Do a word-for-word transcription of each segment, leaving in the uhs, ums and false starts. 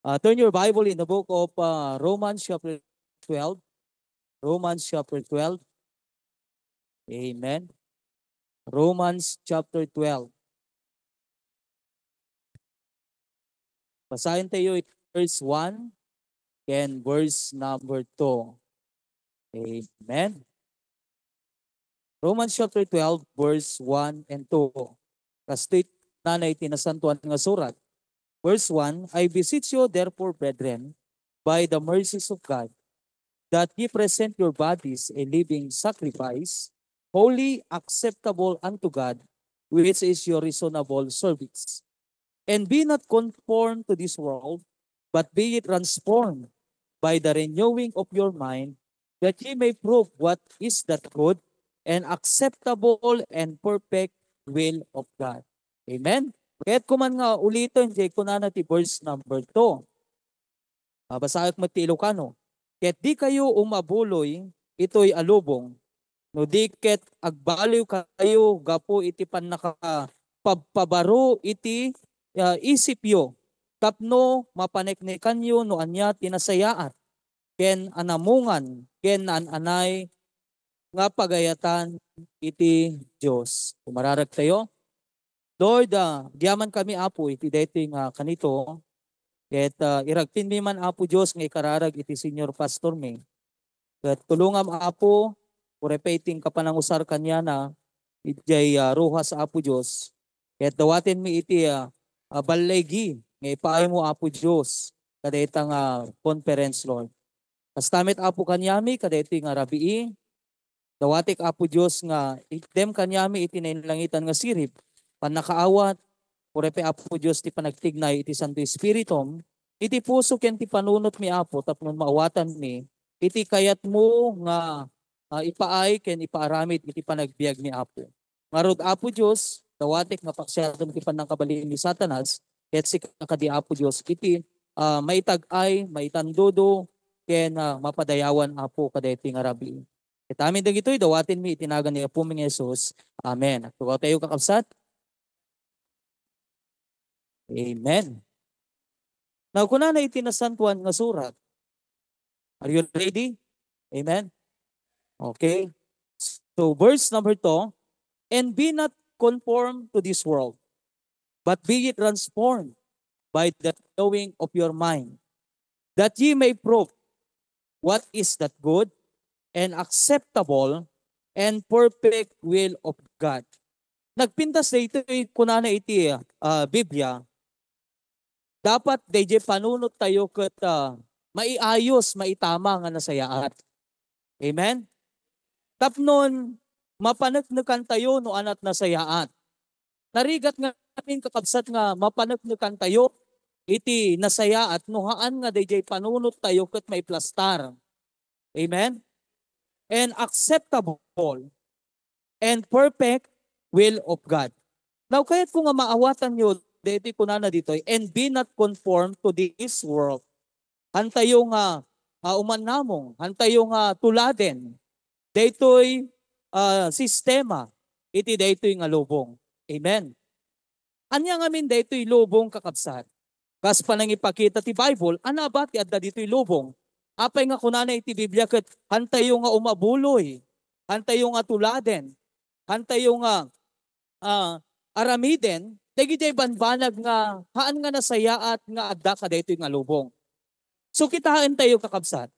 Uh, turn your Bible in the book of uh, Romans chapter twelve. Romans chapter twelve. Amen. Romans chapter twelve. Basahin tayo yung verse one and verse number two. Amen. Romans chapter twelve, verse one and two. Kastoy na iti Nasantoan nga Surat. Verse one, "I beseech you, therefore, brethren, by the mercies of God, that ye present your bodies a living sacrifice, holy, acceptable unto God, which is your reasonable service." And be not conformed to this world, but be ye transformed by the renewing of your mind, that ye may prove what is that good and acceptable and perfect will of God. Amen? Kaya't kuman nga ulitin, jay kunana ti verse number two. Babasaek met ti Ilocano. Ket dikayo umabuloy itoy a lubong, no di ket agbaliwkayo gapu iti pannakapabpabaro iti, ah, isipyo, tapno mapaneknekanyo no ania ti nasayaat, ken anamungan, ken naan-anay nga pagayatan iti Dios. Umararag tayo. Lord, ah, agyamankami, Apo, iti daytoy nga kanito, ket, ah, iragpinmi man, Apo Dios, nga ikararag iti senior pastormi. Ket tulongam, Apo, uray pay ti inka panangusar kaniana, idiay, ah, Roxas, Apo Dios. Ket dawatenmi iti, ah, ah, balligi nga ipaaymo, Apo Dios, kadayta nga conference, Lord. Kasta met, Apo, kaniami, kadaytoy nga rabii, dawatek, Apo Dios, nga itdem kaniami iti nainlangitan nga sirib, pannakaawat, uray pay, Apo Dios, ti panagtignay iti Santo Espiritum, iti puso ken ti panunotmi, Apo, tapno maawatanmi iti kayatmo nga, ah, ipaay ken ipaaramid iti panagbiagmi, Apo. Ngarud, Apo Dios, dawatek nga paksiatem ti pannakabalin ni Satanas, ket sika kadi, Apo Dios, iti, ah, maitag-ay, maitandudo, ken, ah, mapadayawan, Apo, kadaytoy nga rabii. Ket amin dagitoy, dawatenmi iti nagan ni Apomi nga Jesus. Amen. Agtugaw tayo, kakabsat. Amen. Now, kunana iti Nasantoan nga Surat. Are you ready? Amen? Okay. So, verse number two, "And be not conformed to this world, but be ye transformed by the renewing of your mind, that ye may prove what is that good and acceptable and perfect will of God." Nagpintas daytoy kunana iti, ah, Biblia, dapat daydiay panunot tayo ket, ah, maiayos, maitama nga nasayaat. Amen? Tapnon mapaneknekan tayo no anat nasayaat. Narigat nga amin, kakabsat, nga mapaneknekan tayo iti nasayaat no haan nga daydiay panunot tayo ket maiplastar. Amen? And acceptable and perfect will of God. Now, kayatko nga maawatanyo daytoy kunana ditoy, "And be not conformed to this world." Hantayo nga, ah, umannamong, hantayo nga tuladen daytoy, ah, sistema iti daytoy nga lubong. Amen. Ania ngamin daytoy lubong, kakabsat? Kas panangipakita ti Bible, ania ba ti adda ditoy lubong? Apay nga kunana iti Biblia ket hantayo nga umabuloy, hantayo nga tuladen, hantayo nga, ah, aramiden dagiti bambanag nga haan nga nasayaat nga adda kadaytoy nga lubong. So, kitaen tayo, kakabsat.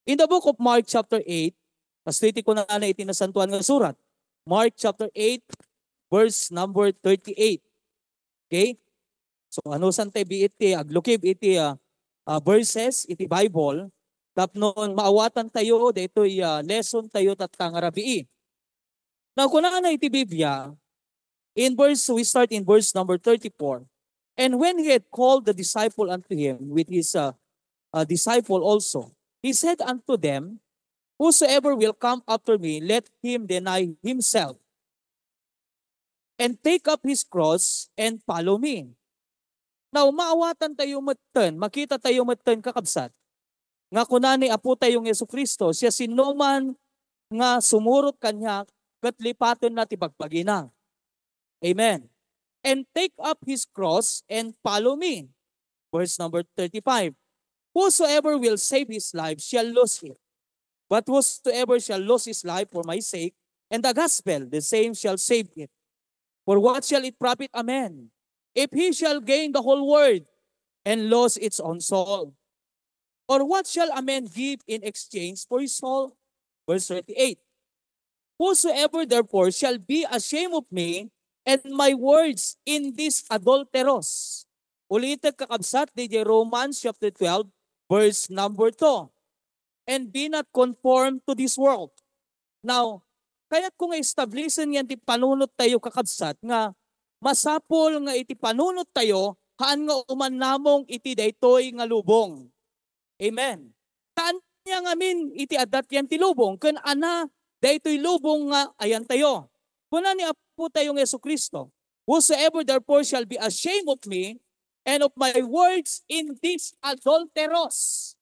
In the book of Mark chapter eight, kastoy ti kunana iti Nasantoan nga Surat. Mark chapter eight, verse number thirty-eight. Okay? So, anusan tayo biit ti aglukib iti, ah, ah, verses iti Bible tapno maawatan tayo daytoy, ah, lesson tayo tatta nga rabii. Now, kunana iti Biblia, in verse, we start in verse number thirty-four. "And when he had called the disciple unto him with his, uh, uh, disciple also, he said unto them, 'Whosoever will come after me, let him deny himself and take up his cross and follow me.'" Now, maawatan tayo metten, makita tayo metten, kakabsat, nga kuna ni Apo tayo nga Jesu-Cristo, "Siasinoman nga sumurot kaniak, ket lipatenna ti bagbagina." Amen. "And take up his cross and follow me." Verse number thirty-five. Whosoever will save his life shall lose it. But whosoever shall lose his life for my sake and the gospel, the same shall save it. For what shall it profit a man if he shall gain the whole world and lose its own soul? Or what shall a man give in exchange for his soul? Verse thirty-eight. Whosoever therefore shall be ashamed of me and my words in this adulterous. Ulitek, kakabsat, diay Romans chapter twelve, verse number two. And be not conformed to this world. Now, kayat ko nga establisen nga ti panunot tayo, kakabsat, nga masapul nga iti panunot tayo, haan nga uman namong iti daytoy nga lubong. Amen. Haan nga ngamin iti adda ti lubong, ken ania daytoy lubong nga ayantayo. Kuna ni Apo tayo nga Jesu-Cristo, "Whosoever therefore shall be ashamed of me and of my words in this adulterous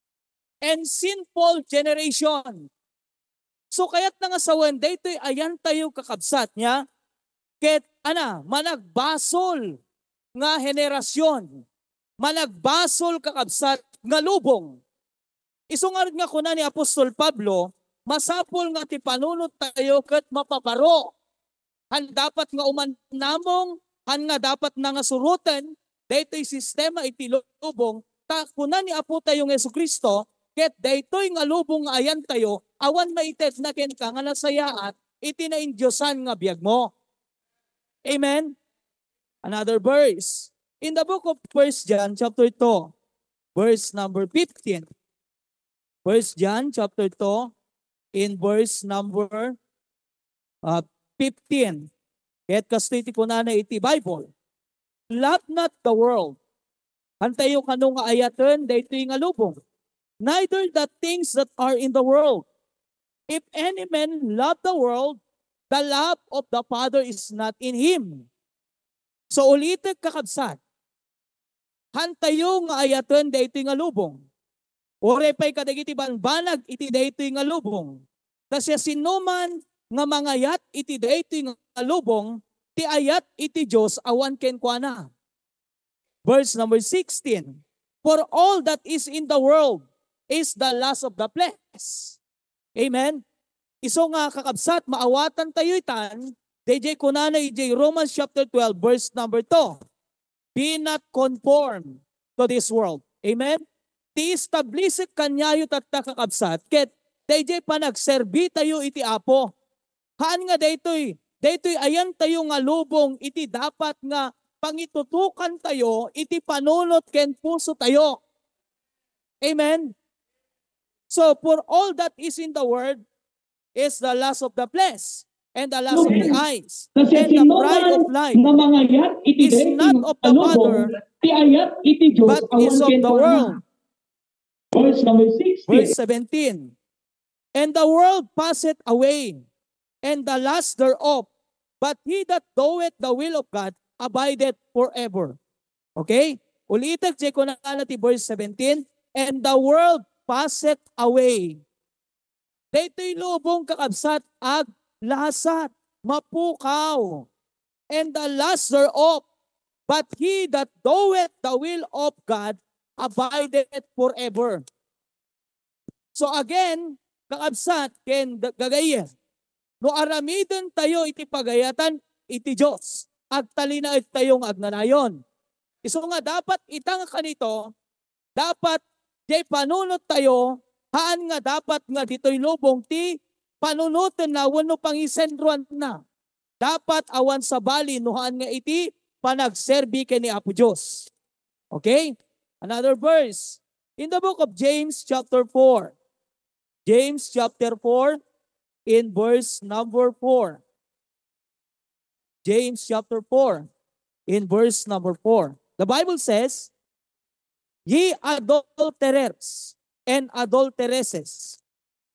and sinful generation." So, kayatna nga sawen, daytoy ayantayo, kakabsat, nga ket, ana, managbasol nga henerasyon, managbasol, kakabsat, nga lubong. Isu ngarud nga kuna ni Apostol Pablo, masapul nga ti panunot tayo ket mapabaro. Haan dapat nga uman namong, haan nga dapat na nga suroten daytoy sistema iti lubong, ta kuna ni Apo tayo nga Jesu-Cristo, ket daytoy nga lubong nga ayantayo, awan maitedna kenka nga nasayaat iti naindiosan nga biagmo. Amen? Another verse. In the book of First John chapter two, verse number fifteen. First John chapter two, in verse number, uh, fifteen. Ket kastoy ti kunana iti Bible, "Love not the world." Hantayo kano nga ayaten daytoy nga lubong. "Neither the things that are in the world. If any man love the world, the love of the Father is not in him." So, ulitek, kakabsat, hantayo nga ayaten daytoy nga lubong. Uray pay kadagiti banbanag iti daytoy nga lubong. Ta siasinoman nga mangayat iti daytoy nga lubong, ti ayat iti Dios awan kenkuana. Verse number sixteen, "For all that is in the world is the lust of the flesh." Amen? Isu nga, kakabsat, maawatan tayo itan, dayjay kunana idiay Romans chapter twelve, verse number two, "Be not conformed to this world." Amen? Ti establisek kaniayo tatta, kakabsat, ket dayjay panagserbi tayo iti Apo. Haan nga daytoy, daytoy ayantayo nga lubong iti dapat nga pangitutukan tayo iti panunot ken puso tayo. Amen? So, "For all that is in the world is the lust of the flesh, and the lust of the eyes, and the pride of life is not of the Father, but is of the world." Verse number sixteen. Verse seventeen. "And the world passeth away, and the lust thereof, but he that doeth the will of God abideth forever." Okay? Ulitek, diay kunana ti verse seventeen, "And the world passeth away." Daytoy lubong, kakabsat, aglasat, mapukaw. "And the lust thereof, but he that doeth the will of God abideth forever." So again, kakabsat ken da-, gagayyem, no aramiden tayo iti pagayatan iti Dios, agtalinaed tayo nga agnanayon. Isu nga dapat ita nga kanito, dapat diay panunot tayo, haan nga dapat nga ditoy lubong ti panunotenna wenno pangisentroanna. Dapat awan sabali no haan nga iti panagserbi ken ni Apo Dios. Okay? Another verse. In the book of James chapter four. James chapter four, in verse number four. James chapter four, in verse number four. The Bible says, "Ye adulterers and adulteresses,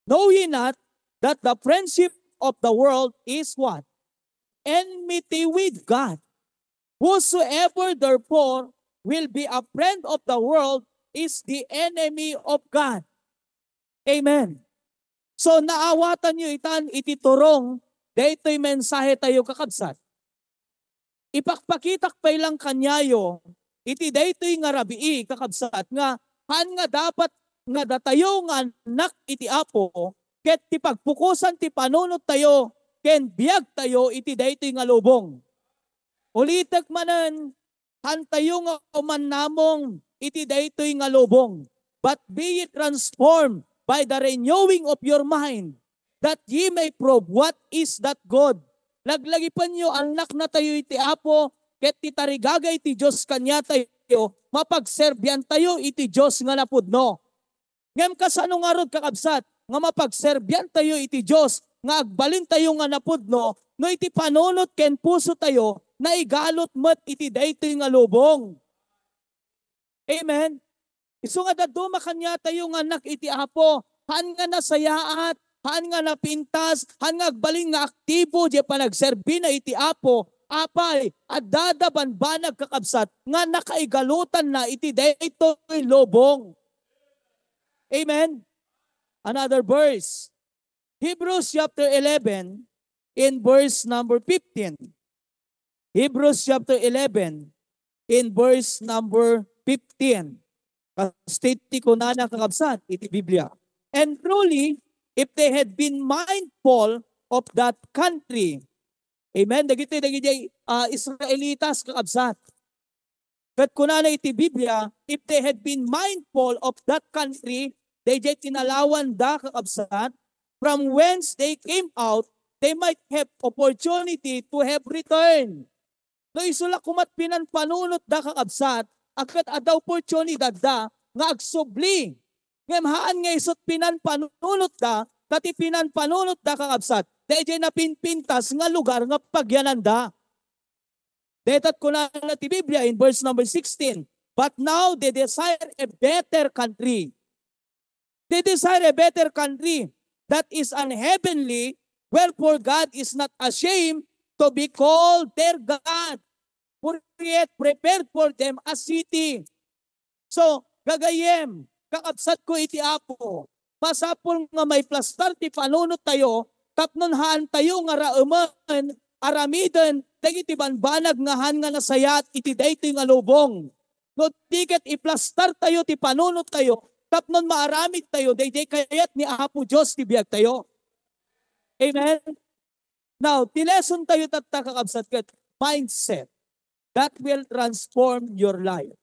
know ye not that the friendship of the world is what? Enmity with God. Whosoever therefore will be a friend of the world is the enemy of God." Amen. So, naawatan yo itan iti turong daytoy mensahe tayo, kakabsat. Ipakpakitak pay lang kaniayo iti daytoy nga rabii, kakabsat, nga haan nga dapat nga datayo nga annak iti Apo, ket ti pagpukosan ti panunottayo ken biagtayo iti daytoy nga lubong. Ulitek manen, haantayo nga umannamong iti daytoy nga lubong, but be ye transformed by the renewing of your mind, that ye may prove what is that good. Laglagipenyo, annaknatayo iti Apo, ket ti tarigagay ti Dios kaniatayo, mapagserbiantayo iti Dios nga napudno. Ngem kasano ngarud, kakabsat, nga mapagserbiantayo iti Dios nga agbalintayo nga napudno no iti panunot ken pusotayo naigalot met iti daytoy nga lubong? Amen. Isu nga dadduma kaniatayo nga annak iti Apo, haan nga nasayaat, haan nga napintas, haan nga agbalin nga aktibo diay panagserbina iti Apo. Apay, adda da bambanag, kakabsat, nga nakaigalutanna iti daytoy lubong. Amen. Another verse. Hebrews chapter eleven in verse number fifteen. Hebrews chapter eleven in verse number fifteen. Kastoy ti kunana, kakabsat, iti Biblia. And truly, if they had been mindful of that country. Amen. Dagiti, dagiti, ah, Israelitas, kakabsat. Ket kunana iti Biblia, if they had been mindful of that country, daydiay tinalawan da, kakabsat, from whence they came out, they might have opportunity to have return. No isu la komat pinanpanunot da, kakabsat, a ket adda oportunidad da nga agsubli. Ngem haan nga isut pinanpanunot da, ta ti pinanpanunot da, kakabsat, daydiay napinpintas nga lugar nga pagyanan da. Dayta kunana ti Biblia in verse number sixteen, "But now they desire a better country." They desire a better country that is an heavenly, wherefore God is not ashamed to be called their God, for he hath prepared for them a city. So, gagayyem, kakabsatko iti Apo, masapul nga maiplastar ti panunottayo tapno haantayo nga raemen, aramiden dagiti bambanag nga haan nga nasayaat iti daytoy nga lubong. No di ket iplastartayo ti panunottayo tapno maaramidtayo daydiay kayat ni Apo Dios ti biagtayo. Amen? Now, ti lesson tayo tatta, kakabsat, ket mindset that will transform your life.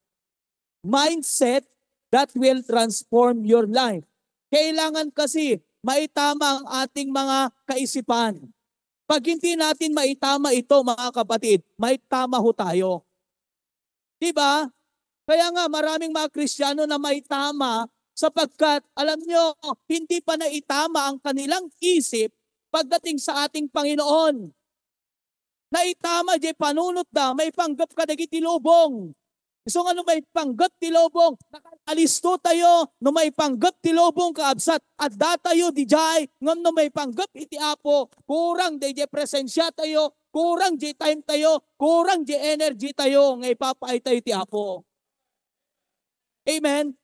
Mindset that will transform your life. Kailangan kasi maitama ang ating mga kaisipan. Pag hindi natin maitama ito, mga kapatid, maitama ho tayo. Di ba? Kaya nga, maraming mga Kristiyano na maitama sapagkat, alam nyo, hindi pa naitama ang kanilang isip pagdating sa ating Panginoon. Naitama diay panunotda, maipanggep kadagiti lubong. Isu nga no maipanggep ti lubong, nakalisto tayo, no maipanggep ti lubong, kaabsat, adda tayo didiay, ngem no maipanggep iti Apo, kurang diay presensia tayo, kurang diay time tayo, kurang diay energy tayo, nga ipapaay tayo iti Apo. Amen?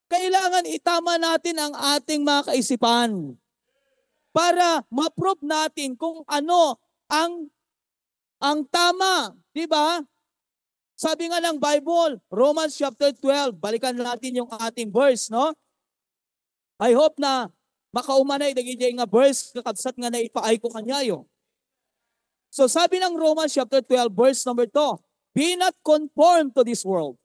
Kailangan itama natin ang ating mga kaisipan para ma-prove natin kung ano ang, ang tama, di ba? Sabi nga ng Bible, Romans chapter twelve, balikan natin yung ating verse, no? I hope na makaumanay dagiti nga verse, kakabsat, nga naipaay ko kaniayo. So, sabi ng Romans chapter twelve, verse number two, "Be not conformed to this world,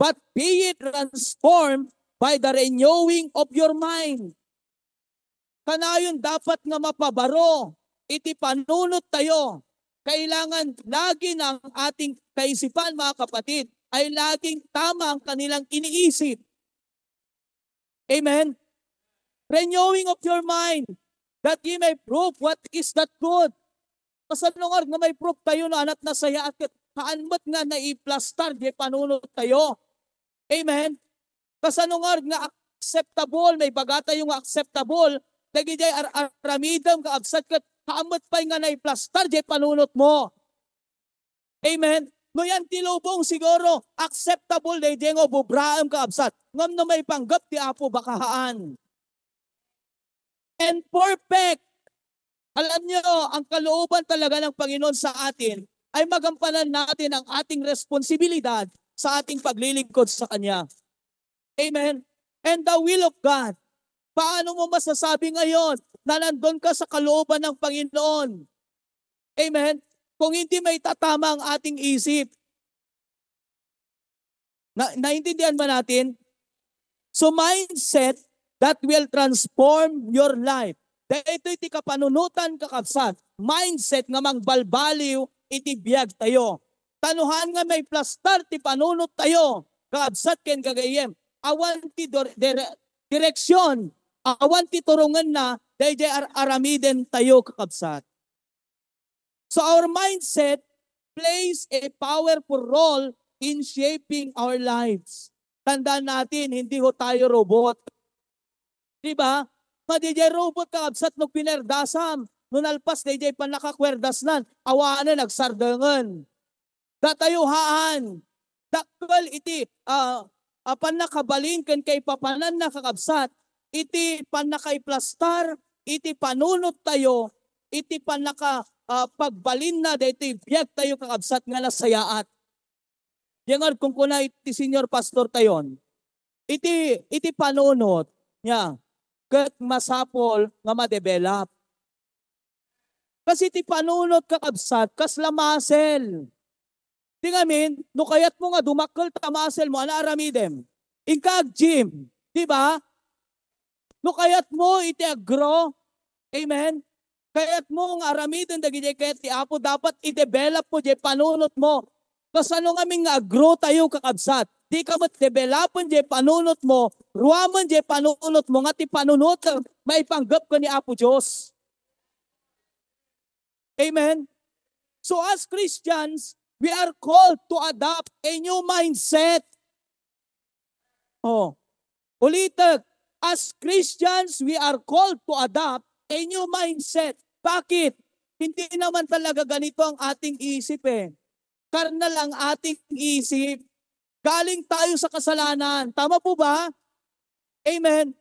but be ye transformed by the renewing of your mind." Kanayon dapat nga mapabaro iti panunot tayo. Kailangan lagi na ang ating kaisipan, mga kapatid, ay laging tama ang kanilang iniisip. Amen? Renewing of your mind, that ye may prove what is that good. Kasano nga may prove tayo no haan nga nasayaat ket haan met nga naiplastar diay panunot tayo? Amen? Kasano nga acceptable, maibaga tayo nga acceptable, dagiti ar-, aramidem, kaabsat, ket haan met pay nga naiplastar diay panunot mo? Amen? No yan ti lubong, siguro, acceptable daydiay nga ububraem, kaabsat. Ngem no maipanggep ti Apo, baka haan. And perfect. Alam niyo, ang kalooban talaga ng Panginoon sa atin ay magampanan natin ang ating responsibilidad sa ating paglilingkod sa Kanya. Amen? And the will of God. Paano mo masasabi ngayon na nandun ka sa kalooban ng Panginoon? Amen? Kung hindi maitatama ang ating isip. Na, naintindihan ba natin? So mindset that will transform your life. Daytoy ti kapanunotan, kakabsat. Mindset nga mangbalbaliw iti biag tayo. Tanuhan nga maiplastar ti panunot tayo, kakabsat ken gagayyem. Awan ti dor-, dire-, direksyon, awan ti turongenna, dayjay ar-, aramiden tayo, kakabsat. So our mindset plays a powerful role in shaping our lives. Tandaan natin, hindi ho tayo robot. Di ba? Madi jay robot, kakabsat, no kwerdasam. No nalpas, dayjay pannakakwerdas nan. Awanen, agsardengen. Datayo haan. Dakkel iti, ah, ah, pannakabalin ken kaipapananna, kakabsat, iti pannakaiplastar, iti panunot tayo, iti pannaka, ah, pagbalinna daytoy biag tayo, kakabsat, nga nasayaat. Diay nga kunkunana iti senior pastor tayon, iti, iti panunot niya, ket masapul nga ma-develop. Kasi ti panunot, kakabsat, kasla muscle. Ti ngamin, no kayatmo nga dumakkel ta muscle mo, ania aramidem? Inka ag-gym, di ba? No kayatmo iti ag-grow, amen? Kayatmo nga aramiden dagiti kayat ti Apo, dapat i-develop mo jay panunot mo. Kasano ngamin nga ag-grow tayo, kakabsat? Dika met developen jay panunot mo, ruamen jay panunot mo nga ti panunotem maipanggep ken ni Apo Dios. Amen? So as Christians, we are called to adopt a new mindset. Oh, ulitek, as Christians, we are called to adopt a new mindset. Bakit? Hindi naman talaga ganito ang ating isip eh. Karnal ang ating isip. Galing tayo sa kasalanan. Tama po ba? Amen.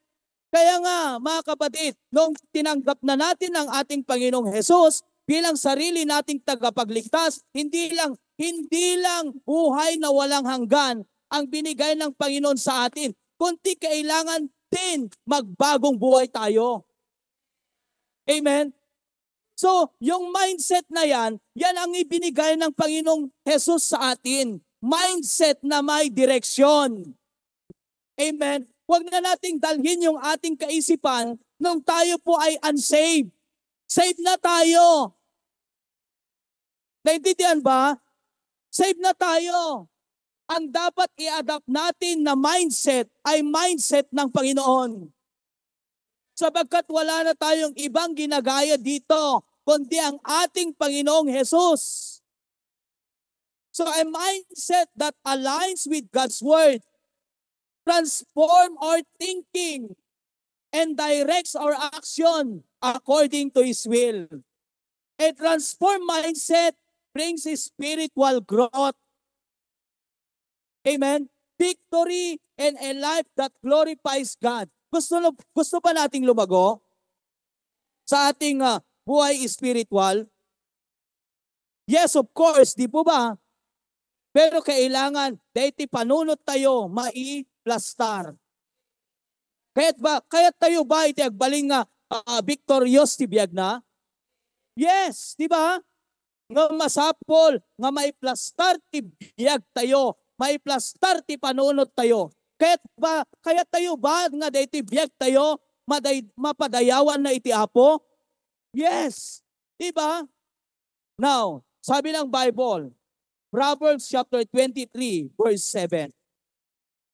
Kaya nga, mga kapatid, nung tinanggap na natin ang ating Panginoong Jesus bilang sarili nating tagapagligtas, hindi lang, hindi lang buhay na walang hanggan ang binigay ng Panginoon sa atin, kundi kailangan din magbagong buhay tayo. Amen? So, yung mindset na yan, yan ang ibinigay ng Panginoong Jesus sa atin. Mindset na may direksyon. Amen? Huwag na nating dalhin yung ating kaisipan nung tayo po ay unsaved. Saved na tayo. Naintindihan ba? Saved na tayo. Ang dapat i-adapt natin na mindset ay mindset ng Panginoon. Sapagkat wala na tayong ibang ginagaya dito, kundi ang ating Panginoong Jesus. So a mindset that aligns with God's Word transform our thinking and directs our action according to His will. A transformed mindset brings spiritual growth. Amen? Victory and a life that glorifies God. Gusto, gusto ba nating lumago sa ating ah, buhay spiritual? Yes, of course, di po ba? Pero kailangan, dahil ti panunot tayo, maiplastar. Kayat ba, kayat tayo ba iti agbalin nga ah, victorious ti biag na? Yes, di ba? Nga masapol nga maiplastar ti biag tayo, maiplastar ti panunot tayo. Kayat ba, kayat tayo ba nga daytoy biag tayo maday, mapadayawan na iti Apo? Yes, di ba? Now, sabi ng Bible, Proverbs chapter twenty-three, verse seven.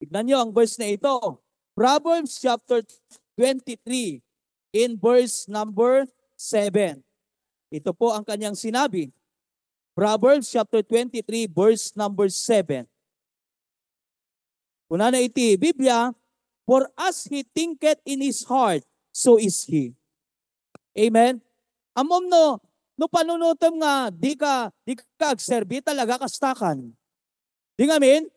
Tignan niyo ang verse na ito. Proverbs chapter twenty-three in verse number seven. Ito po ang kanyang sinabi. Proverbs chapter twenty-three, verse number seven. Kunana iti Biblia, "For as he thinketh in his heart, so is he." Amen? Ammom no, no panunutem nga di ka, di ka agserbi, talaga kastakan. Di ngamin?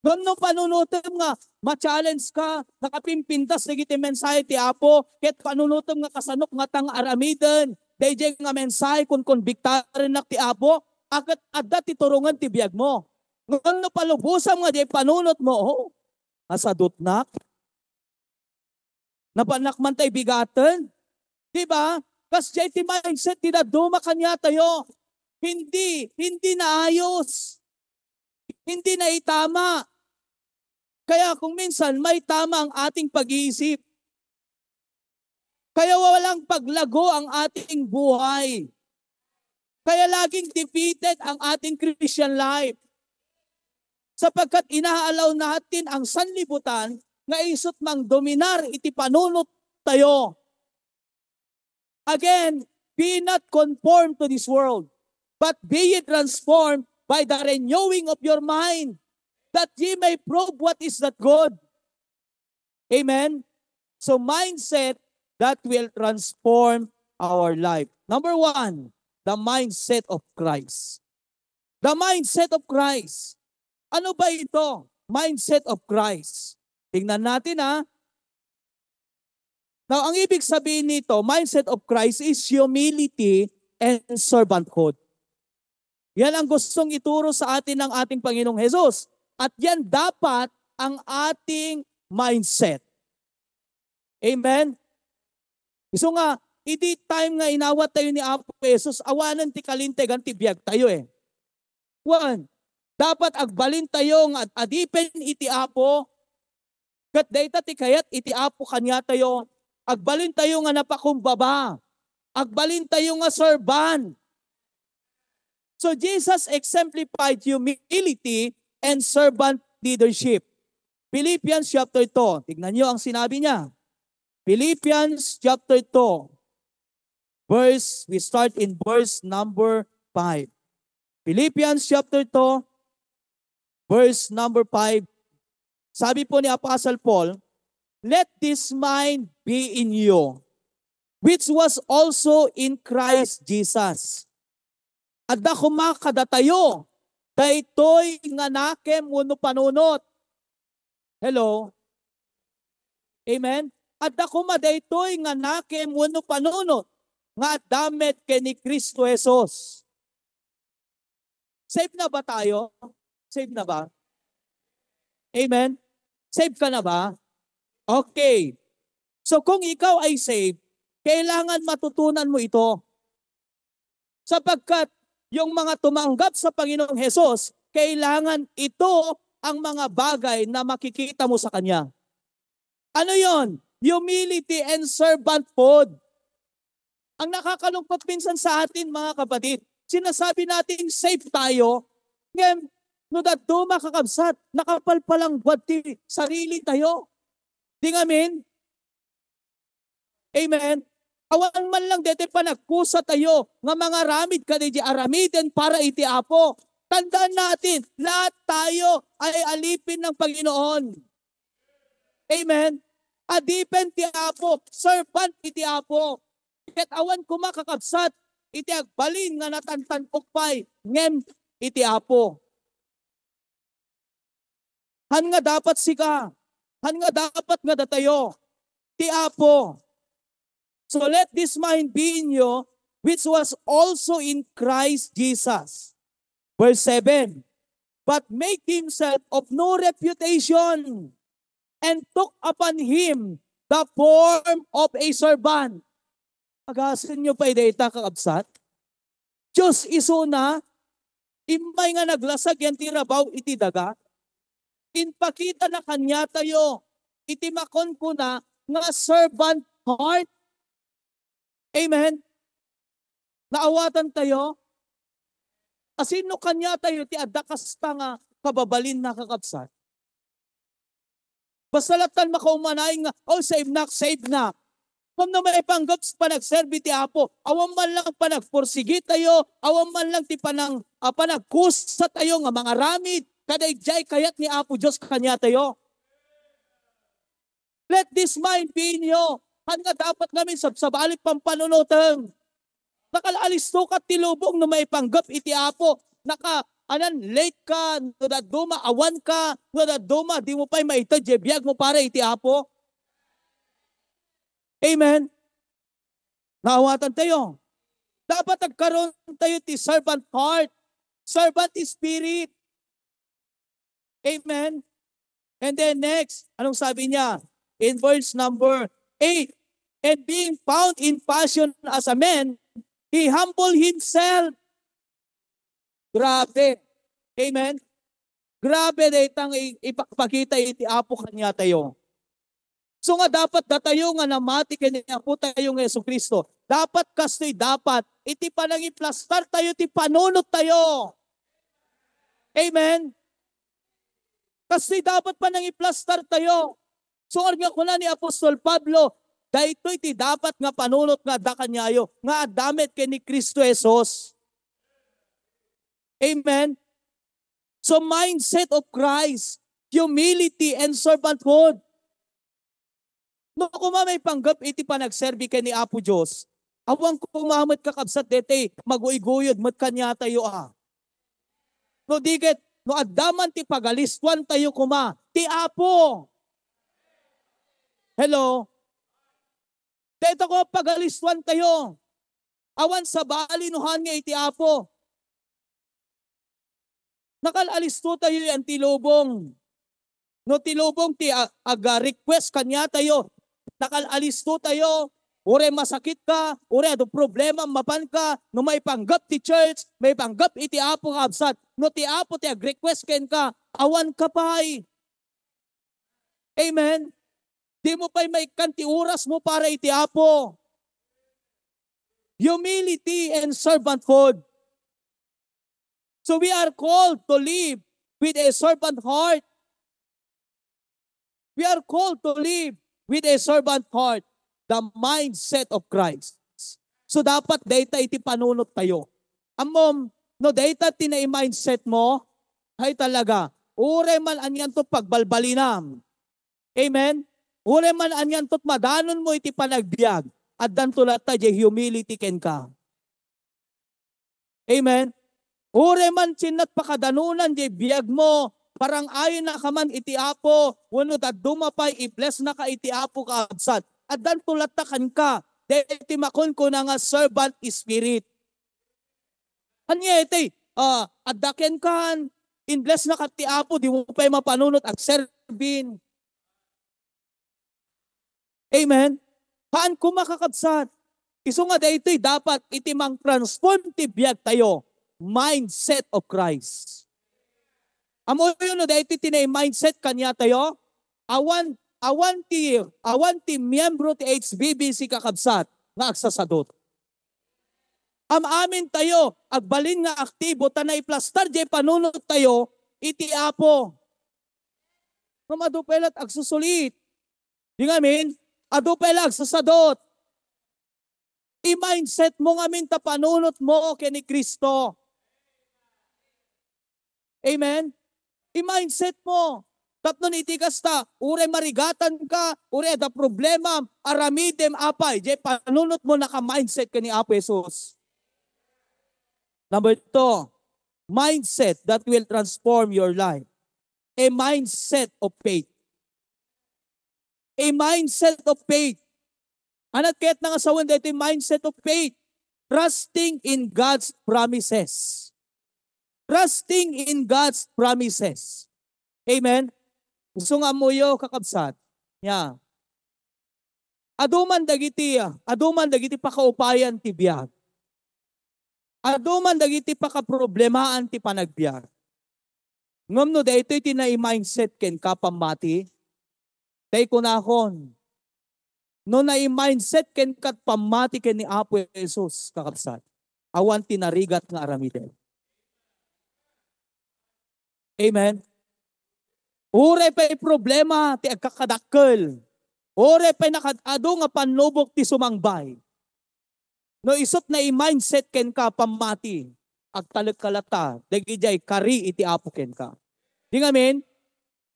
Ngem no panunutem nga ma-challenge ka, nakapimpintas dagiti mensahe ti Apo, ket panunutem nga kasanok nga tang aramiden, daydiay nga mensahe kunkonbiktarennak ti Apo, a ket adda ti turongen ti biagmo. Ngem no palubosam nga diay panunotmo, oh, nasadutnak. Napannak man tay bigaten. Di ba? Kasdiay ti mindset ti dadduma kaniatayo. Hindi, hindi naayos. Hindi naitama. Kaya kung minsan, maitama ang ating pag-iisip. Kaya walang paglago ang ating buhay. Kaya laging defeated ang ating Christian life. Sapagkat inaalaw natin ang sanlibutan nga isut mangdominar iti panunot tayo. Again, be not conformed to this world, but be ye transformed by the renewing of your mind, that ye may prove what is that good. Amen? So, mindset that will transform our life. Number one, the mindset of Christ. The mindset of Christ. Ano ba ito? Mindset of Christ. Tingnan natin, ha. Now, ang ibig sabihin nito, mindset of Christ is humility and servanthood. Yan ang gustong ituro sa atin ng ating Panginoong Jesus. At yan dapat ang ating mindset. Amen? Isu nga, idi time nga inawat tayo ni Apo Jesus, awanen ti kalintegan ti biag tayo eh. Wen, dapat agbalin tayo nga ad-, adipen iti Apo, ket dayta ti kayat iti Apo kaniatayo, agbalin tayo nga napakumbaba, agbalin tayo nga servant. So Jesus exemplified humility and servant leadership. Philippians chapter two, tignan niyo ang sinabi niya. Philippians chapter two, verse, we start in verse number five. Philippians chapter two, verse number five. Sabi po ni Apostle Paul, "Let this mind be in you, which was also in Christ Jesus." Adda koma kadatayo daytoy nga nakem wenno panunot. Hello? Amen? Adda koma daytoy nga nakem wenno panunot nga adda met ken ni Cristo Jesus. Save na ba tayo? Save na ba? Amen? Save ka na ba? Okay. So kung ikaw ay save, kailangan matutunan mo ito. Sapagkat yung mga tumanggap sa Panginoong Jesus, kailangan ito ang mga bagay na makikita mo sa Kanya. Ano yon? Humility and servanthood. Ang nakakalungkot minsan sa atin, mga kapatid, sinasabi natin safe tayo, ngayon, no dadduma kakabsat, nakapalpalanggwad ti sarili tayo. Di ngamin? Amen? Awan man lang deti panagkusa tayo nga mangaramid kadaydi aramiden para iti Apo. Tandaan natin, lahat tayo ay alipin ng Panginoon. Amen? Adipen ti Apo, servant iti Apo. Ket awan koma kakabsat iti agbalin nga natantan-ok pay ngem iti Apo. Han nga dapat sika, han nga dapat nga datayo, ti Apo. So let this mind be in you, which was also in Christ Jesus. Verse seven, "But made himself of no reputation, and took upon him the form of a servant." Agasen nyo pay dayta, kakabsat? Diyos isuna, immay nga naglasag yan ti rabaw iti daga, impakita na kaniatayo iti makunkuna nga servant heart. Amen? Naawatan tayo? Asino kaniatayo ti adda kasta nga kababalin, kakabsat? Basta lattan makaumanayon nga, "Oh, save nak, save nak." Ngem no maipanggep ti panagserbi ti Apo, awan man lang panagpursigi tayo, awan man lang ti panang-, ah, panagkusa tayo nga mangaramid, kada idiay kayat ni Apo Dios kaniatayo. Let this mind be in you. Han nga dapat ngamin sabsabali pampanunoten. Nakalaalisto ka ti lubong no maipanggep iti Apo. Naka, anan, late ka, no dadduma, awan ka, no dadduma, di mo pay maited diay biag mo para iti Apo. Amen? Naawatan tayo. Dapat agkaroon tayo ti servant heart, servant spirit. Amen? And then next, anong sabi niya? In verse number eight, "And being found in fashion as a man, he humbled himself." Grabe. Amen? Grabe dayta nga i-, ipakpakita iti Apo kaniatayo. So nga dapat datayo nga namati ken ni Apo tayo nga Jesu-Cristo, dapat kastoy dapat iti panangiplastar tayo ti panunot tayo. Amen? Kastoy dapat panangiplastar tayo. So nga kuna ni Apostol Pablo, daytoy ti dapat nga panunot nga adda kaniayo, nga adda met ken ni Cristo Jesus. Amen? So mindset of Christ, humility and servanthood. No kuma maipanggep iti panagserbi ken ni Apo Dios, awan kuma met kakabsat daytoy maguygoyod met kaniatayo a. No di ket, no adda man ti pagalistuan tayo kuma, ti Apo. Hello? Dayta kuma pagalistuan tayo. Awan sabali no haan nga iti Apo. Nakal-alisto tayo yan ti lubong. No ti lubong ti a-, aga-request kaniatayo, nakal-alisto tayo, uray masakit ka, uray adu problema, mapan ka, no maipanggep ti church, maipanggep iti Apo nga absat, no ti Apo ti ag-request kenka, awan ka pay. Amen? Di mo pay maikkan ti oras mo para iti Apo. Humility and servanthood. So we are called to live with a servant heart. We are called to live with a servant heart, the mindset of Christ. So dapat dayta iti panunot tayo. Ammom, no dayta ti nai-mindset mo, ay talaga, uray man anian to pagbalbalinam. Amen? Uray man anian to madanon mo iti panagbiag, addanto latta jay humility kenka. Amen? Uray man chinnat pakadanonan jay biag mo, parang-ayenna ka man iti Apo, wenno dadduma pay i-bless naka iti Apo kaabsat. Addanto latta kenka, daytoy makunkuna nga servant spirit. Ania iti, ah, adda kenkan, in-bless naka ti Apo, di mo pay mapanunot agserbin. Amen? Haan kuma kakabsat. Isu nga daytoy dapat iti mang-transform ti biag tayo, mindset of Christ. Ammoyo no daytoy ti nai-mindset kaniatayo? Awan, awan ti, awan ti miyembro ti H B B C kakabsat nga agsasadot. Am-amin tayo, agbalin nga aktibo ta naiplastar jay panunot tayo iti Apo. Ngem adu pay la't agsusulit. Di ngamin, adu pay la agsasadot. I-mindset mo ngamin ta panunot mo ken ni Cristo. Amen? I-mindset mo. Tapno iti kasta, uray marigatan ka, uray adda problema, aramidem apay, jay panunot mo naka-mindset ken ni Apo Jesus. Number two, mindset that will transform your life. A mindset of faith. A mindset of faith. Ania ti kayatna nga sawen daytoy mindset of faith? Trusting in God's promises. Trusting in God's promises. Amen? Isu nga ammoyo, kakabsat. Nia. Adu man dagiti, adu man dagiti pakaupayan ti biag. Adu man dagiti pakaproblemaan ti panagbiag. Ngem no daytoy ti nai-mindset kenka pammati, tay kunakon, no nai-mindset kenka pammati ken ni Apo Jesus, kakabsat, awan ti narigat nga aramiden. Amen? Uray pay problema ti agkakadakkel, uray pay nakad-adu nga pannubok ti sumangbay, no isut nai-mindset kenka pammati, agtalekka latta dagidiay kari iti Apo kenka. Di ngamin,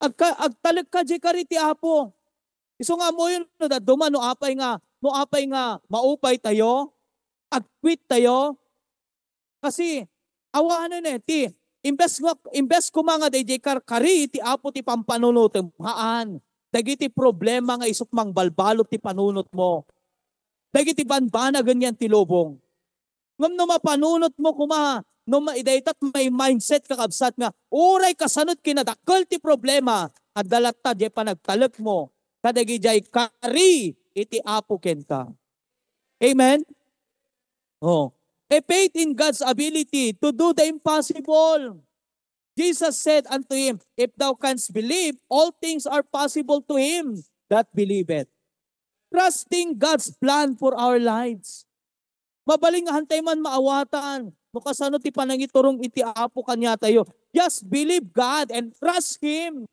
agka-, agtalekka diay kari ti Apo. Isu nga ammoyo no dadduma no apay nga, no apay nga maupay tayo, agquit tayo. Kasi, awanen eh, ti, imbes nga, imbes kuma nga daydiay karkari ti Apo ti pampanunotem, haan. Dagiti problema nga isut mangbalbalud ti panunot mo. Dagiti banbanagen yan ti lubong. Ngem no mapanunot mo kuma, no ma-, dayta may mindset, kakabsat, nga uray kasano ti kinadakkel ti problema, adda latta diay panagtalekmo kadagiti kari iti Apo kenka. Amen? Oh. A faith in God's ability to do the impossible. Jesus said unto him, "If thou canst believe, all things are possible to him that believeth." Trusting God's plan for our lives. Mabalin nga hantay man maawatan no kasano ti panangiturong iti Apo kaniatayo. Just believe God and trust Him.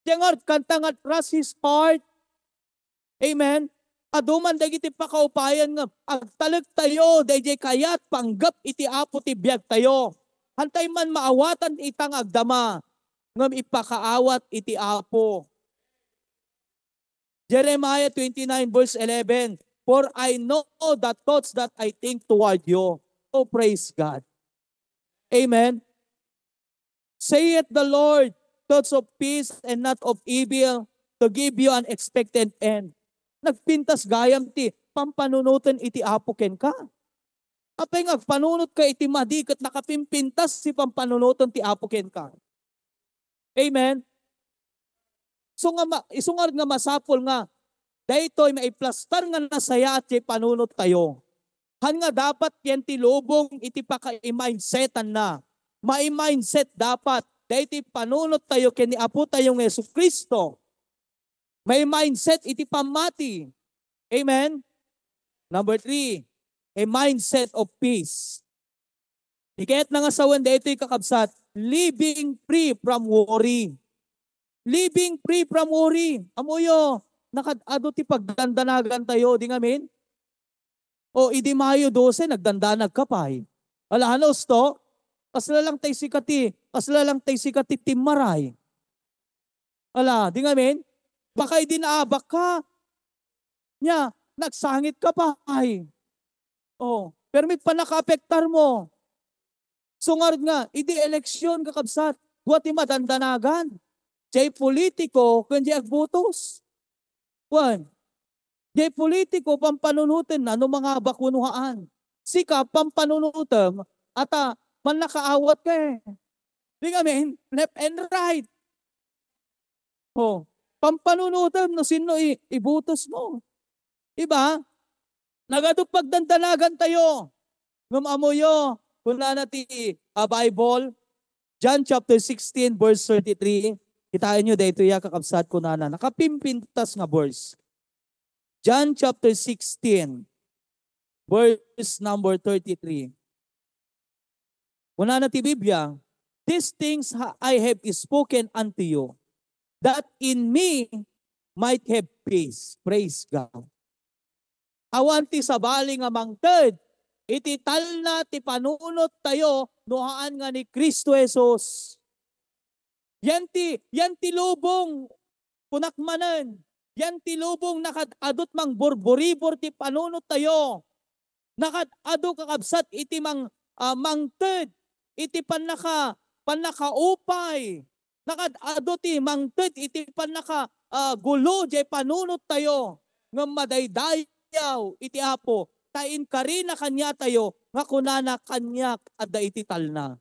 Diay ngarud kanta nga trust His heart. Amen? Adu man dagiti pakaupayan nga agtalektayo daydiay kayat panggep iti Apo ti biagtayo. Hantay man maawatan ita nga agdama, ngem ipakaawat iti Apo. Jeremiah twenty-nine verse eleven, "For I know the thoughts that I think toward you." Oh, praise God. Amen. "Saith the Lord, thoughts of peace and not of evil, to give you an expected end." Nagpintas gayam ti pampanunoten iti Apo kenka. Apay nga agpanunotka iti madi ket nakapimpintas ti pampanunoten ti Apo kenka. Amen? So nga ma-, isu ngarud nga masapul nga daytoy maiplastar nga nasayaat ti panunottayo. Han nga dapat yan ti lubong iti pakaimainsetanna. Mai-mindset dapat daytoy panunottayo ken ni Apotayo nga Jesu-Cristo. Mai-mindset iti pammati. Amen? Number three, a mindset of peace. Ikayatna nga sawen daytoy, kakabsat, living free from worry. Living free from worry. Ammoyo, nakaad-adu ti pagdandanagantayo, di ngamin? O, idi Mayo dose, nagdandanagka pay. Ala, ano, usto? Kasla lang tay sika ti, kasla lang tay sika ti timmaray. Ala, di ngamin? Baka idi naabakka, nia, nagsangitka pay. O, permi ti pannakaapektarmo. So ngarud nga, idi eleksyon, kakabsat, dua ti madandanagan. Diay politiko ken diay agbutos. Wen, diay politiko, pampanunotenna no mangabak wenno haan. Sika, pampanunotem, ata, mannakaawat ka eh. Di ngamin, left and right. O, pampanunotem no sinno i-, ibutos mo. Diba? Nagadu pagdandanagantayo. Ngem ammoyo, kunana ti, ah, Bible, John chapter sixteen, verse thirty-three. Kitaenyo daytoy, a, kakabsat, kunana. Nakapimpintas nga verse. John chapter sixteen, verse number thirty-three. Kunana ti Biblia, "These things ha-, I have spoken unto you, that in me might have peace." Praise God. Awan ti sabali nga mangted iti talna ti panunottayo no haan nga ni Cristo Jesus. Yan ti, yan ti lubong, kunak manen, yan ti lubong nakaad-adu ti mangburburibor ti panunottayo. Nakaad-adu, kakabsat, iti mang-, ah, mangted iti pannaka-, pannakaupay. Nakaad-adu ti mangted iti pannaka-, ah, gulo diay panunottayo. Ngem madaydayaw iti Apo, ta inkarina kaniatayo nga kunana, "Kaniak adda iti talna."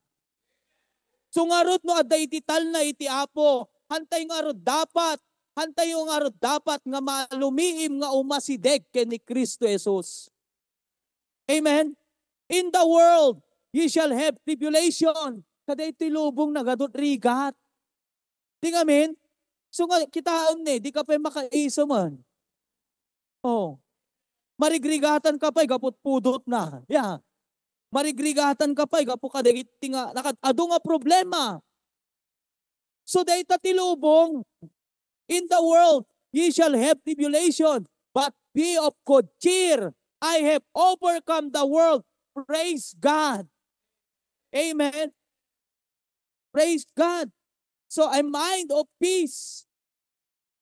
So ngarud no adda iti talna iti Apo, hantay ngarud dapat, hantayo ngarud dapat nga malumiim nga umasideg ken ni Cristo Jesus. Amen? "In the world, ye shall have tribulation." Kadaytoy lubong nagadu ti rigat. Di ngamin? So nga, kitaem ni, di ka pay makaiso man. Oh. Marigrigatan ka pay gapu pudot na. Yeah. Marigrigatan ka pay gapu kadagiti nga nakaad-adu nga problema. So dayta ti lubong, "In the world ye shall have tribulation, but be of good cheer. I have overcome the world." Praise God. Amen. Praise God. So, a mind of peace.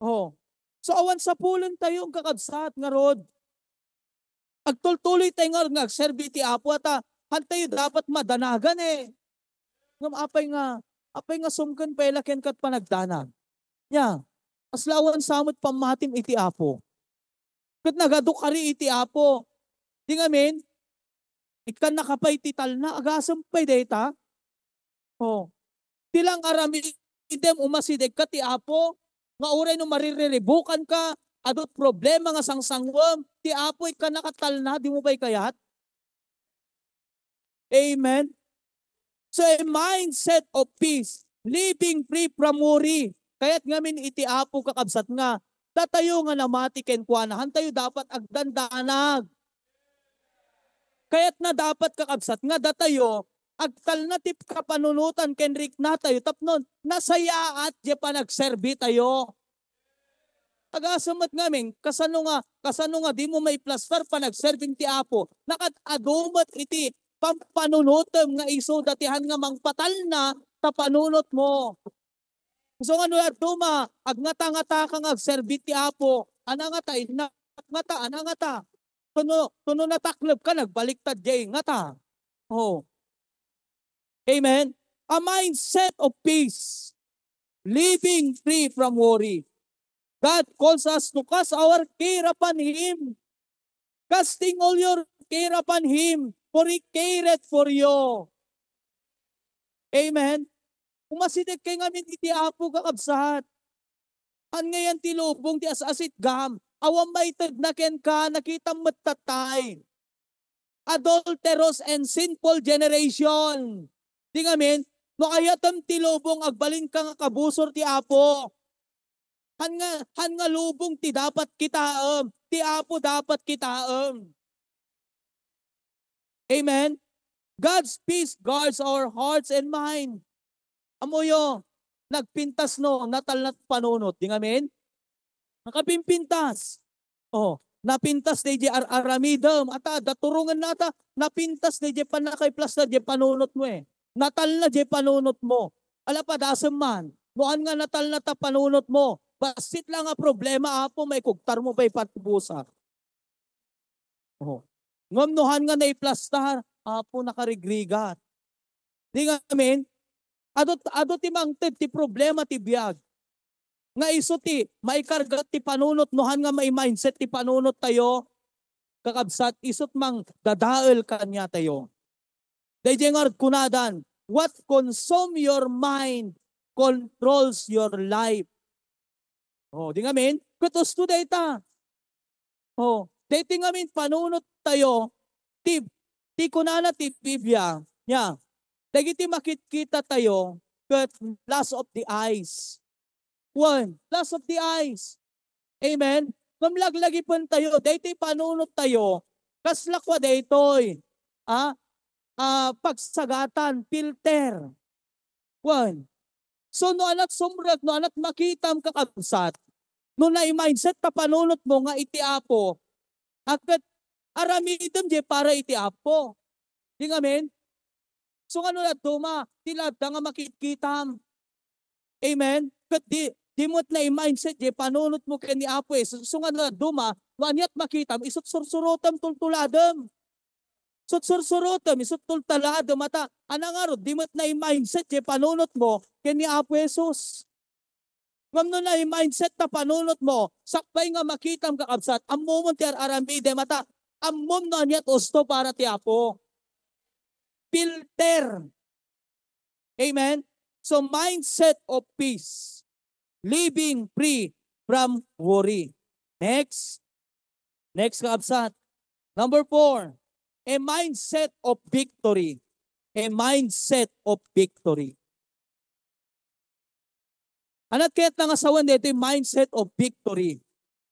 Oh. So, awan sapulentayo, kakabsat, ngarud. Agtultuloy tayo nga, nga agserbi ti Apo, ata, hantayo dapat madanagan eh. Ngem apay nga, apay nga sumken pay la kenka ti panagdanag? Nia, kasla awan sa met pammatim iti Apo. Ket nagadu kari iti Apo. Di ngamin, Ikkannaka pay ti talna, agasem pay dayta. Oh. Ti lang aramidem, umasidegka ti Apo, nga uray no maririribukanka, adu ti problema nga sangsanguem, ti Apo ikkannaka talna, dimo pay kayat? Amen? So, a mindset of peace, living free from worry. Kayat ngamin iti Apo, kakabsat, nga datayo nga namati kenkuana, hantayo dapat agdandanag. Kayatna dapat, kakabsat, nga datayo agtalna ti kapanunotan ken riknatayo tapno nasayaat diay panagserbitayo. Agasem met ngamin, kasano nga, kasano nga dimo maiplastar panagserbim ti Apo? Nakaad-adu met iti pampanunotem nga isuda ti han nga mangpatalna ta panunotmo. Isu nga no aduma, agngata-ngataka nga agserbi ti Apo, ana ngata, innak ngata, ana ngata. Kuno, kuno nataklebka, nagbaliktad diay ngata. Oh. Amen? A mindset of peace. Living free from worry. God calls us to cast our care upon Him. Casting all your care upon Him, for He careth for you. Amen? Umasidegkay ngamin iti Apo, kakabsat. Haan ngayan ti lubong ti as-asitgam. Awan maited na kenka, nakitam met tatay. Adulterous and sinful generation. Di ngamin, no ayatem ti lubong, agbalinka nga kabusor ti Apo. Haan nga, haan nga lubong ti dapat kitaem, ti Apo dapat kitaem. Amen? God's peace guards our hearts and mind. Ammoyo, nagpintas no, natalna ti panunot. Di ngamin? Nakapimpintas. Oh, napintas daydiay ar-aramidem. Ata, daturongen nata, napintas daydiay pannakaiplastar diay panunotmo eh. Natalna diay panunotmo. Ala, padasem man. No haan nga natalna ta panunotmo, bassit la nga problema, Apo, maikugtarmo pay patubusak. Oh. Ngem no haan nga naiplastar, Apo, nakarigrigat. Di ngamin, adu, adu ti mangted ti problema ti biag. Nga isu ti maikarga ti panunot, no haan nga mai-mindset ti panunottayo, kakabsat, isut' mangdadael kaniatayo. Daydiay ngarud kunadan, "What consume your mind controls your life." Oh, di ngamin, ket usto dayta. Oh, daytoy ngamin panunottayo, ti, ti kunana ti Biblia, nya, dagiti makitkitatayo, ket lust of the eyes. Wen, lust of the eyes. Amen? Ngem laglagipentayo, daytoy panunottayo, kasla kua daytoy, ah, ah, pagsagatan, filter. Wen. So, no haan nga sumrek, no haan nga makitam, kakabsat, no nai-mindset ta panunotmo nga iti Apo, a ket aramidem diay para iti Apo. Di ngamin? So, ngano la duma, ti ladda nga makitkitam. Amen? Ket di, di met nai-mindset diay panunotmo ken ni Apo Jesus. So, ngano la duma, no aniat makitam, isut' sursurotem, tultuladem. Isut' sursurotem, isut' tultuladem, ata, ania ngarud, di met nai-mindset diay panunotmo ken ni Apo Jesus. Ngem no nai-mindset ta panunotmo, sakbay nga makitam, kakabsat, ammomon ti ar-aramidem, ata, ammom no aniat usto para ti Apo. Filter. Amen? So, mindset of peace. Living free from worry. Next. Next, kakabsat. Number four, a mindset of victory. A mindset of victory. Ania ti kayatna nga sawen daytoy mindset of victory?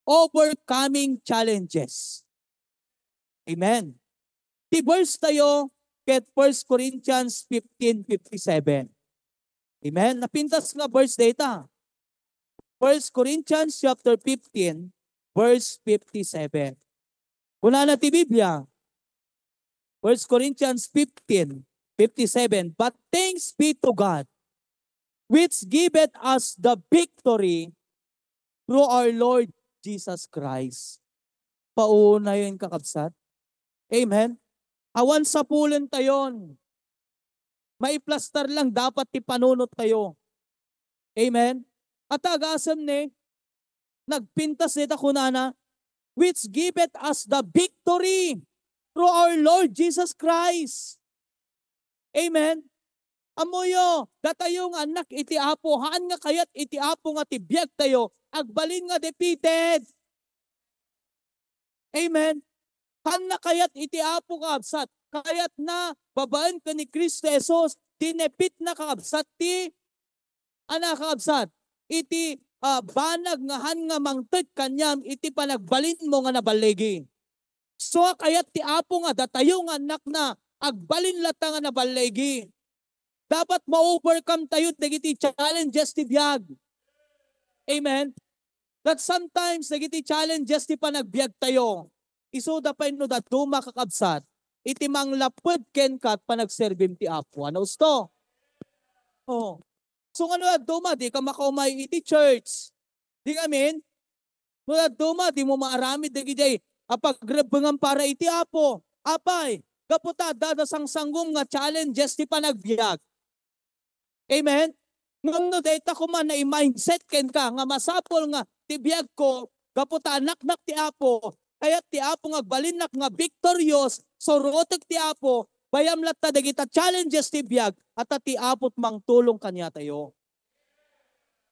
Overcoming challenges. Amen. Ti verse tayo ket First Corinthians fifteen fifty-seven. Amen. Napintas nga verse dayta. First Corinthians chapter fifteen, verse fifty-seven. Kunana ti Biblia, First Corinthians fifteen fifty-seven, "But thanks be to God, which giveth us the victory through our Lord Jesus Christ." Paunayon, kakabsat. Amen? Awan sapulentayon. Maiplastar lang dapat ti panunottayo. Amen? Ata agasem ni, nagpintas dita kunana, "Which giveth us the victory through our Lord Jesus Christ. Amen. Ammoyo, datayo nga annak iti Apo, haan nga kayat iti Apo nga ti biagtayo, agbalin nga defeated. Amen. Haan nga kayat iti Apo, kakabsat. Kayatna, babaen ken ni Cristo Jesus, dinefeatna, kakabsat, ti, ana, kakabsat, iti, ah, banag nga haan nga mangted kaniam iti panagbalinmo nga naballigi. So, kayat ti Apo nga datayo nga annakna, agbalin latta nga naballigi. Dapat ma-overcome tayo dagiti challenges ti biag. Amen? That sometimes, dagiti challenges ti panagbiag tayo, isuda pay no dadduma, kakabsat, iti manglapped kenka ket panagserbim ti Apo. Ano usto? Oh. So, nga no dadduma, di ka makaumay iti church. Di amin? No dadduma, di mo maaramid dagiti a pagrebbengan para iti Apo. Apay, gapu ta adda sangsanggom nga challenges ti panagbiag. Amen? Ngem no dayta koma nai-mindset kenka nga masapul nga ti biagko, gapu ta annaknak ti Apo, kayat ti Apo nga agbalinnak nga victorious, surotek ti Apo, bayam latta dagita challenges ti biag, ta ti Apo ti mangtulong kaniatayo.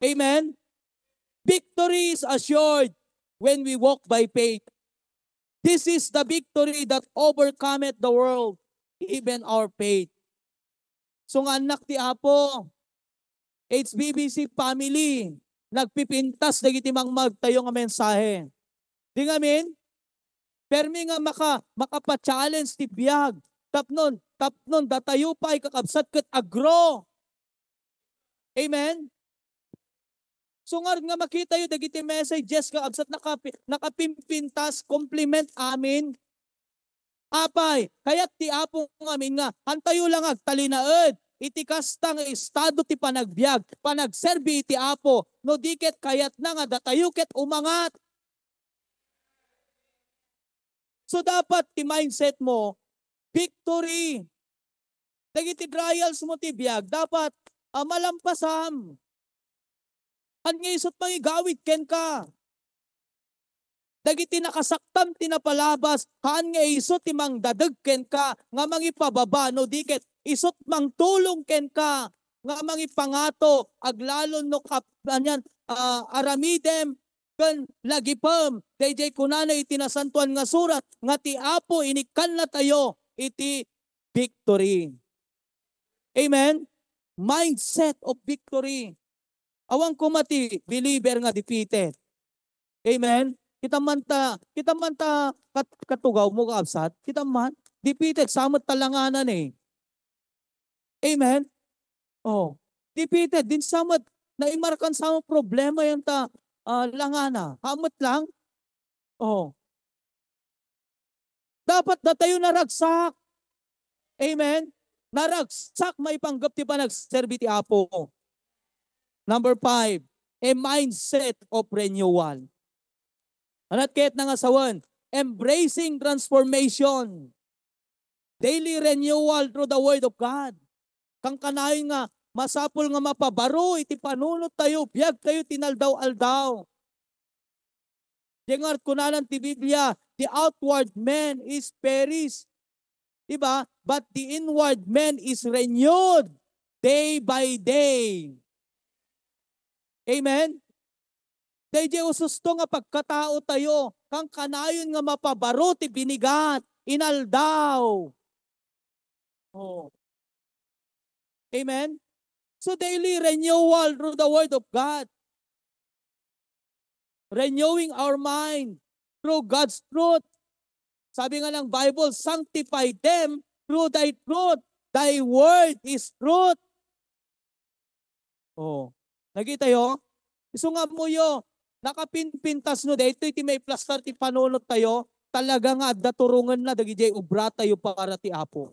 Amen? Victory is assured when we walk by faith. This is the victory that overcometh the world, even our faith. So nga annak ti Apo, H B B C family, nagpipintas dagiti mangmagtayo nga mensahe. Di ngamin, permi nga maka-, makapa-challenge ti biag. Tapnon, tapnon, datayo pay, kakabsat, ket agro. Amen? So, ngarud nga makitayo dagiti messages nga kabsat nakapi-, nakapimpintas, compliment amin. Apay, kayat ti Apo ngamin nga, hantayo lang agtalinaed iti kasta nga estado ti panagbiag, panagserbi iti Apo, no di ket kayatna nga datayo ket umangat. So, dapat ti mindset mo, victory. Dagiti trials mo ti biag, dapat, ah, malampasam. Haan nga isut mangigawid kenka. Dagiti nakasaktam ti napalabas, haan nga isut ti mangdadeg kenka nga mangipababa, no di ket isut mangtulong kenka nga mangipangato, aglalon no kap-, anian, ah, aramidem ken lagipem. Daydiay kunana iti Nasantoan nga Surat nga ti Apo inikkannatayo iti victory. Amen? Mindset of victory. Awan koma ti believer nga defeated. Amen? Kita man ta, kita man ta kat-, katugawmo, kakabsat. Kita man, defeated, sa met ta langanan eh. Amen? Oh, defeated din sa met, naimarkan sa met problema yan ta, ah, langana. Haan met lang. Oh. Dapat datayo naragsak. Amen? Naragsak maipanggep ti panagserbi ti Apo. Number five, a mindset of renewal. Ania ti kayatna nga sawen? Embracing transformation. Daily renewal through the Word of God. Kankanayon nga masapul nga mapabaro iti panunottayo, biagtayo ti inaldaw-aldaw. Diay ngarud kunanan ti Biblia, "The outward man is perish." Diba? "But the inward man is renewed day by day." Amen? Daydiay ususto nga pagkataotayo, kankanayon nga mapabaro ti binigat, inaldaw. Oh. Amen? So, daily renewal through the Word of God. Renewing our mind through God's truth. Sabi nga ng Bible, "Sanctify them through thy truth. Thy word is truth." Oh. Nakitayo? Isu nga ammoyo, nakapimpintas no, daytoy ti maiplastar ti panunottayo, talaga nga adda turongenna dagidiay obratayo para ti Apo.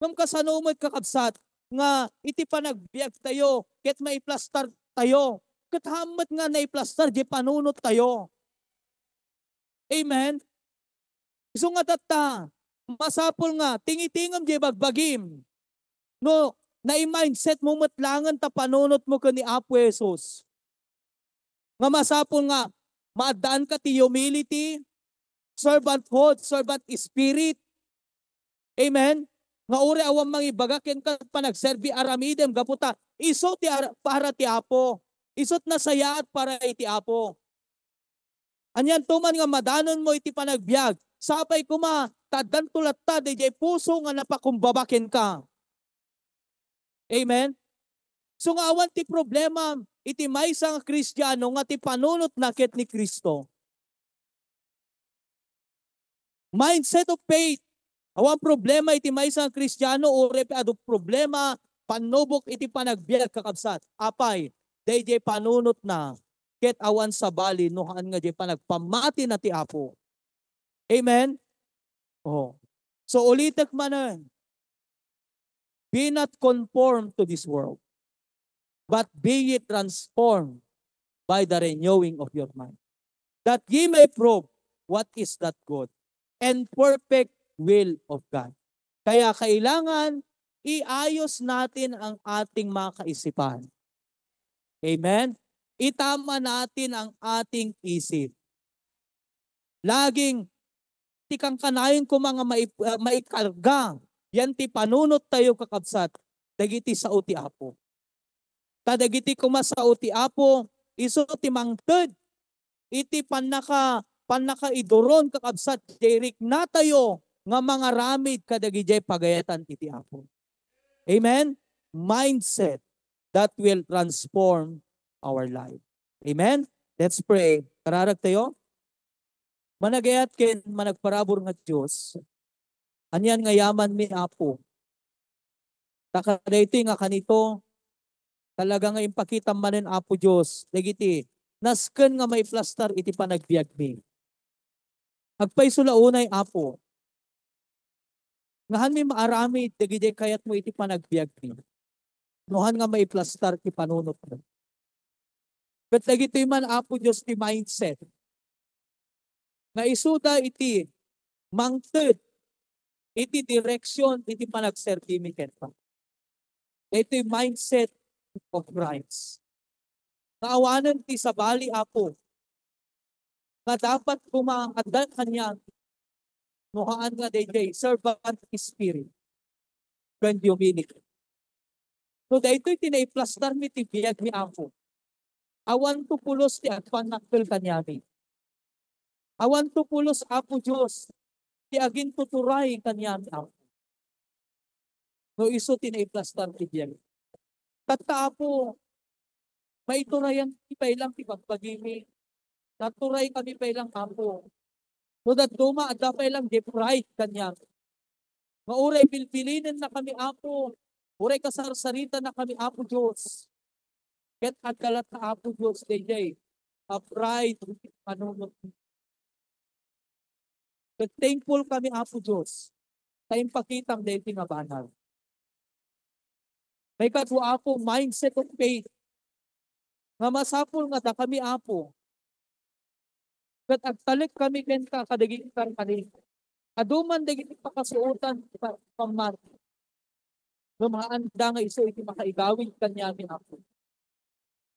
Ngem kasano met, kakabsat, nga iti panagbiagtayo ket maiplastartayo, ket haan met nga naiplastar diay panunottayo. Amen? Isu nga tatta, masapul nga tingitingem diay bagbagim. No, nai-mindset mo met langen ta panunotmo ken ni Apo Jesus. Nga masapul nga maaddaanka ti humility, servanthood, servant spirit. Amen? Nga uray awan mangibaga kenka panagserbi aramidem gapu ta isu ti ar-, para ti Apo. Isu't nasayaat para iti Apo. Anianto man nga madanonmo iti panagbiag, sapay koma ta addanto latta daydiay puso nga napakumbaba kenka. Amen? So nga awan ti problema iti maysa nga Kristiano nga ti panunotna ket ni Cristo. Mindset of faith. Awan problema iti maysa nga Kristiano, uray pay adu problema, pannubok iti panagbiag, kakabsat. Apay, daydiay panunotna, ket awan sabali no haan nga diay panagpammatina ti Apo. Amen? Oh. So, ulitek manen, "Be not conformed to this world, but be ye transformed by the renewing of your mind, that ye may prove what is that good and perfect will of God." Kaya kailangan iayos natin ang ating mga kaisipan. Amen? Itama natin ang ating isip. Laging ti kankanayon koma nga mai-, ah, maikarga yan ti panunot tayo, kakabsat, dagiti sao ti Apo. Ta dagiti koma sao ti Apo, isu ti mangted iti pannaka-, pannakaiduron, kakabsat, diay riknatayo nga mangaramid kadagiti pagayatan iti Apo. Amen? Mindset that will transform our life. Amen? Let's pray. Kararagtayo. Managayat ken managparabur nga Dios, anian nga yamanmi, Apo. Ta kadaytoy nga kanito, talaga nga impakitam manen, Apo Dios, dagiti nasken nga maiplastar iti panagbiagmi. Agpayso la unay, Apo, nga hanmi maaramid dagiti kayatmo iti panagbiagmi. No han nga maiplastar ti panunotmo. Ket dagitoy man, Apo Dios, ti mindset nga isuda iti mangted iti direksyon iti panagserbimi kenka. Daytoy mindset of Christ. Nga awanen ti sabali, Apo, nga dapat koma addan kaniak no haan nga daydiay servant spirit ken humility. No daytoy ti naiplastarmi ti biagmi, Apo, awanto pulos ti agpannakkel kaniami. Awanto pulos, Apo Dios, ti agintuturay kaniami, Apo. No isu ti naiplastar ti biag. Tatta, Apo, maiturayan ti pay lang ti bagbagimi. Naturay kami pay lang, Apo. No dadduma, adda pay lang di pride kaniami. Nga uray bilbilinenna kami, Apo. Uray kasarsaritana kami, Apo Dios. Ket adda latta, Apo Dios, daydiay a pride iti panunotmi. Ket thankful kami, Apo Dios, ta impakitam daytoy nga banag. Maikadua, Apo, mindset of faith. Nga masapul nga dakami, Apo, ket agtalek kami kenka kadagiti karkarika. Adu man dagiti pakasuotan ti pa-, pammati. Ngem haanda nga isu iti makaigawid kaniami, Apo.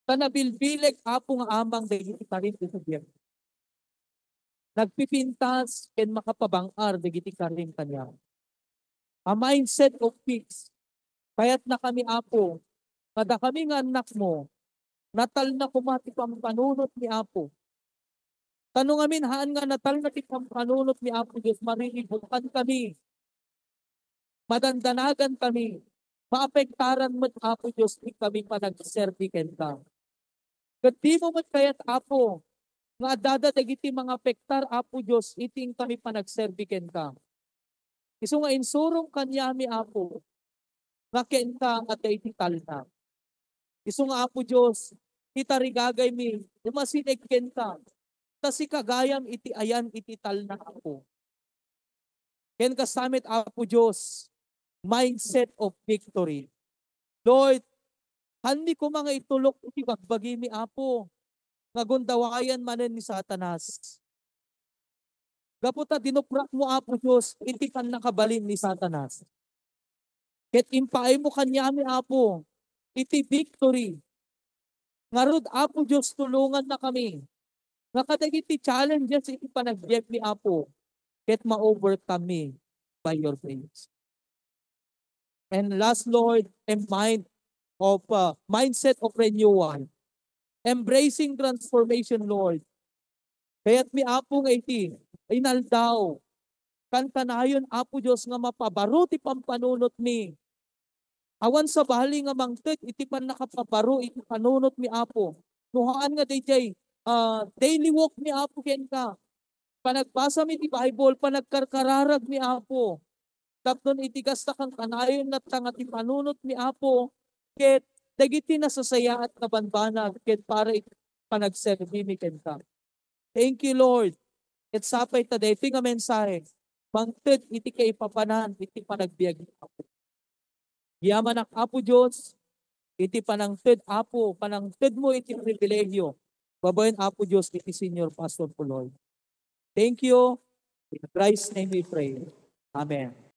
Ta nabilbileg, Apo, nga amang dagiti karim iti biag. Nagpipintas ken makapabang-ar dagiti karim kaniami. A mindset of peace. Kayatna kami, Apo, nga dakami nga annakmo, natalna koma ti pampanunotmi, Apo. Ta no ngamin haan nga natalna ti pampanunotmi, Apo Dios, mariribukan kami, madandanagan kami, maapektaran met, Apo Dios, ti kami panagserbi kenka. Ket dimo met kayat, Apo, nga addada dagiti mangapektar, Apo Dios, iti inkami panagserbi kenka. Isu nga insurong kaniami, Apo, nga kenka adda iti talna. Isu nga, Apo Dios, itarigagaymi, umasideg kenka, ta sika gayam iti ayan iti talna, Apo. Ken kasta met, Apo Dios, mindset of victory. Lord, hanmi koma nga itulok iti bagbagimi, Apo, nga gundawayan manen ni Satanas. Gapu ta dinuprakmo, Apo Dios, iti pannakabalin ni Satanas. Ket impaaymo kaniami, Apo, iti victory. Ngarud, Apo Dios, tulongannakami nga kadagiti challenges iti panagbiagmi, Apo, ket ma-overcome mi. by your grace. And last, Lord, a mind of, uh, mindset of renewal. Embracing transformation, Lord. Kayatmi, Apo, nga iti inaldaw, kankanayon, Apo Dios, nga mapabaro ti pampanunotmi. Awan sabali nga mangted iti pannakapabaro iti panunotmi, Apo. No haan nga daydiay, ah, daily walk mi, Apo, kenka. Panagbasami ti Bible, panagkarkararagmi, Apo. Tapno iti kasta, kankanayon latta nga ti panunotmi, Apo, ket dagiti nasasayaat nga banbanag ket para iti panagserbimi kenka. Thank you, Lord. Ket sapay ta daytoy nga mensahe, mangted iti kaipapanan iti panagbiag, Apo. Yamanak, Apo Dios, iti panangted, Apo, panangtedmo iti pribilegio, babaen, Apo Dios, iti Senior Pastor Puloy. Thank you. In Christ's name we pray. Amen.